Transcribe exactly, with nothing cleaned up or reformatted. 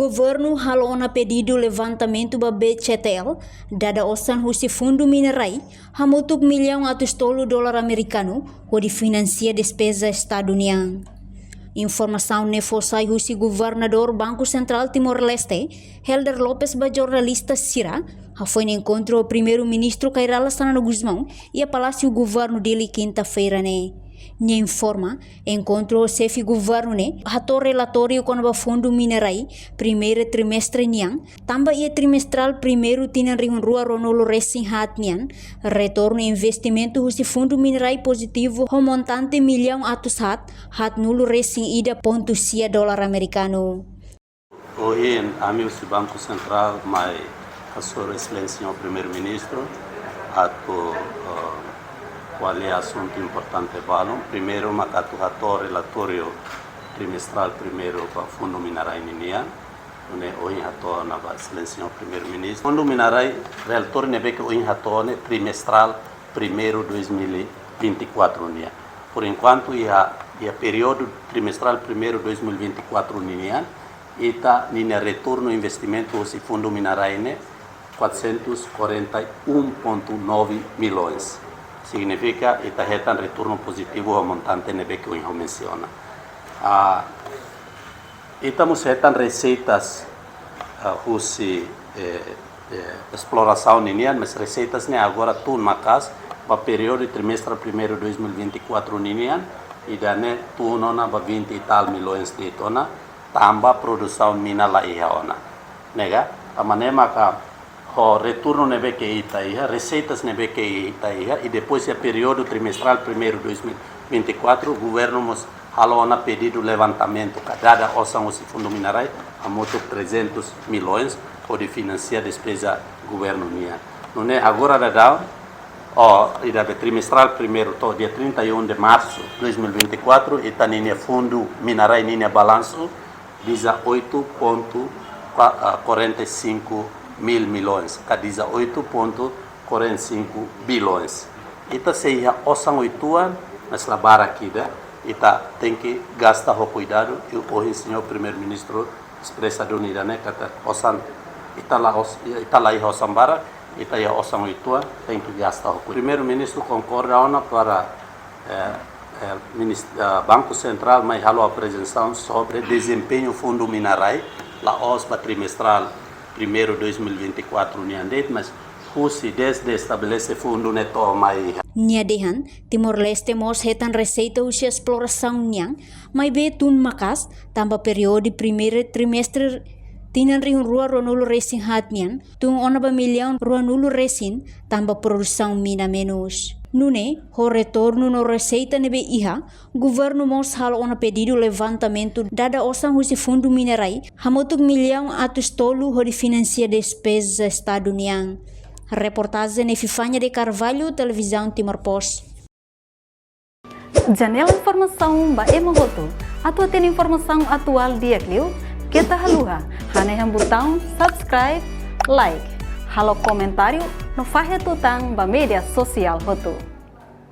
Governu halo ona pedidu levantamentu ba B C T L, dada osan husi Fundu Mina-Rai, hamutuk millaun atus tolu dolar amerikanu, hodi finansia despeza Estadu nian. Informasaun ne'e fó sai husi Governadór Banku Sentrál Timor-Leste, Helder Lopes, ba jornalista sira, hafoin enkontru ho Primeiru-Ministru Kay Rala Xanana Gusmão iha Palásiu Governu Dili, kinta-feira ne'e. Nia informa, enkontru ho xefe governu ne'e hato'o relatóriu kona-ba Fundu Mina-Rai primeira trimestre nian, tanba iha trimestrál primeiru tinan rihun rua ruanulu resin haat nian, retornu investimentu husi Fundu Mina-Rai pozitivu ho montante millaun atus haat, haatnulu resin ida pontu sia dolar amerikanu. Ohin, ami husi Banku Sentrál mai hasoru Exelénsia Señór Primeiru-Ministru atu, eh, ko'alia asuntu importante balun. Primeiru, mak atu hato'o relatóriu trimestrál primeiru ba Fundu Mina-Rai ninian. Nune'e ohin hato'o ona ba Exelénsia Señór Primeiru-Ministru. Fundu Mina-Rai, relatóriu ne'ebé ke ohin hato'o ne'e trimestrál primeiru dois mil e vinte e quatro nian. Por enquanto, iha, iha períodu trimestrál primeiru dois mil e vinte e quatro ninian, ita-nia retornu investimentu husi Fundu Mina-Rai ne'e quatrocentos quarenta e um ponto nove milhões. Signifika, ita hetan retornu pozitivu ho montante ne'ebé ke ohin ha'u mensiona. Ah, ita mós hetan reseitas, ah, husi, eh, eh, esplorasaun ninian, mas reseitas ne'e agora tun maka'as, ba períodu trimestrál primeiru dois mil e vinte e quatro ninian, ida-ne'e tun ona ba vinte e tal milhões de'it ona, tanba produsaun mina la iha ona. Ne'e ka, tanba ne'e maka ho retornu ne'ebé ke ita iha, reseitas ne'ebé ke ita iha, i depois iha períodu trimestrál primeiru dois mil e vinte e quatro, governu mós halo ona pedidu levantamentu, ka dada osan husi Fundu Mina-Rai, hamutuk trezentos milhões, hodi finansia despeza governu nian. Nune'e agora daudaun, ó, ida be trimestrál primeiru to'o dia trinta e um de março dois mil e vinte e quatro, ita-nia Fundu Mina-Rai ninia balansu dezoito ponto quarenta e cinco mil milhões, ka dezoito ponto quarenta e cinco bilhões. Ita sei iha osan uitoan, mas la barak ida, ita tenke gasta ho kuidadu, i ohin Señór Primeiru-Ministru espresa duni ida-ne'e katak osan, ita la os-, ita la iha osan barak, ita iha osan uitoan, tenke gasta ho kuidadu. Primeiru-Ministru konkorda ona para eh, eh, minis-, eh, Banku Sentrál mai halo aprezasaun sobre dezempeñu Fundu Mina-Rai, la'ós ba trimestrál primeiru dois mil e vinte e quatro nian de'it, mas husi dezde estabelese fundu ne'e to'o mai. Nia dehan, Timor-Leste mós hetan reseita husi esplorasaun nian, maibé tun maka'as, tanba períodu primeiru trimestre tinan rihun rua ruanulu resin haat nian, tun ona ba millaun ruanulu resin, tanba produsaun mina menus. Nune'e, ho retornu no reseita ne'ebé iha, governu mós halo ona pedidu levantamentu dada osan husi Fundu Mina-Rai, hamutuk millaun atus tolu hodi finansia despeza Estadu nian. Reportajen Epifania de Carvalho, Televizaun Timor Post. Janela informasaun ba ema hotu. Atu hatene informasaun atuál di'ak liu, keta haluha hanehan butaun subscribe, like, halo komentáriu no fahe tutan ba média sosiál hotu.